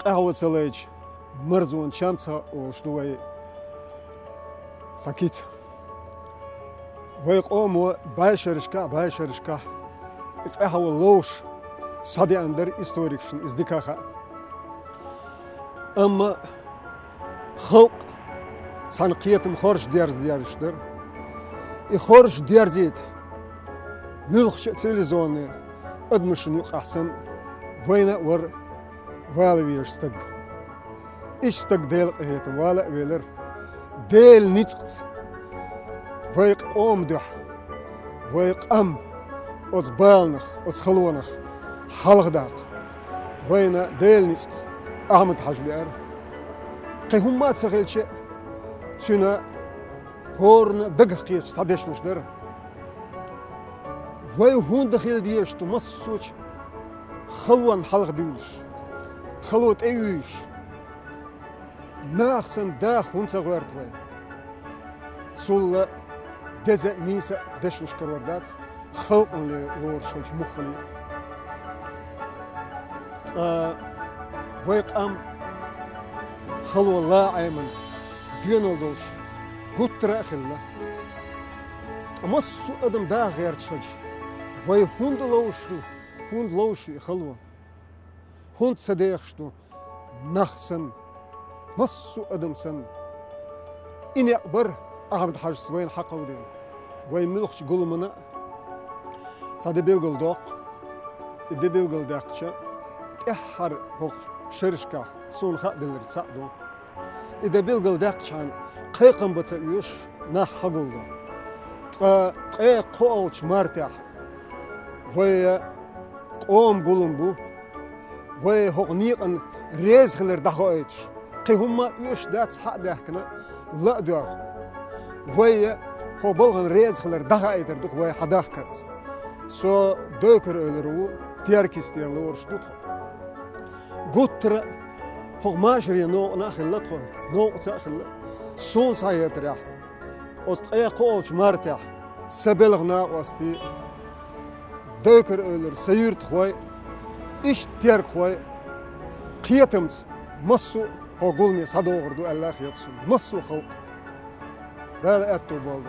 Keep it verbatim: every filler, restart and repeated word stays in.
Къаьхьа ца лайча, марзонан чам ца олуш ду вай цхьа кица. Вай къомо бӀешерашкахь, бӀешерашкахь и къаьхьа ловш схьадеана дара историкашна, иза дика хаьа. Амма халкъ цхьана кхетам хоржуш дерза дерзаш дара. И хоржуш дерзийта, муьлххачу а цивилизованни адамашна юкъахь санна, вайна а вара вала везаш стаг. Иштта стаг Делан къинхетам вала а велира. Делан ницкъаца вай къоман дуьхьа, вай къам оцу баланах, оцу халонах хьалхадаккха вайна Делан ницкъаца Ахьмад-Хьаьжа веара. Кхин хӀумма а ца хилча, цуьнан хӀоранна дагах кхеташ цхьа дешнаш дара. Вай хӀунда хила дезаш ду массочу халонна хьалха дуьйлуш, хало тӀе а юьйш, наха санна даха хӀунда ца гӀоьрта вай? Цул а деза а, нийса а дешнаш карор дац, халкъана лоруш хилча муххале а. Ткъа вай къам хало лан Ӏемина доьналла долуш гуттара а хилла. Ткъа массо а адам даха гӀерташ хилча, вай хӀунда ловш ду, хӀунда ловш ю и хало? ХӀунда ца дехаш ду нах санна, массо а адам санна? И некъ бара Ахьмад-Хьаьжас вайна хьакховдийна. Вай муьлххачу гуламана а цхьа де билгалдоккху. И де билгалдаьккхича, тӀаьххьара хӀокху шерашкахь суна хаа делларг цхьаъ ду. И де билгалдаьккхичхьана, кхайкхам бан ца оьшуш, нах хьагулдо. Ткъа ткъе кхоалгӀачу мартехь вай къоман гулам бу. Вай хӀокху некъана реза хилар дӀахоуьйтуш, кхин хӀумма а оьшуш дац, хьа а даьхкина, ла а доьгӀна. Вай хӀокху балхана реза хилар дӀахаийтар ду-кх вай хьадахкарца. Со Дойкар-Эвлара ву, Теркйистера лоруш ду тхо. Гуттара а хӀокху машаре новкъана а хилла тхо, новкъаца а хилла. Суна схьахетарехь, оцу ткъе кхоалгӀачу мартехь сан белхан накъостий, Дойкар-Эвлара сан юьртахой, иштта теркахой кхетамца массо а хӀокху гуламе схьадогӀур ду аьлла а хета суна. Массо а халкъ. Дала аьтто болу.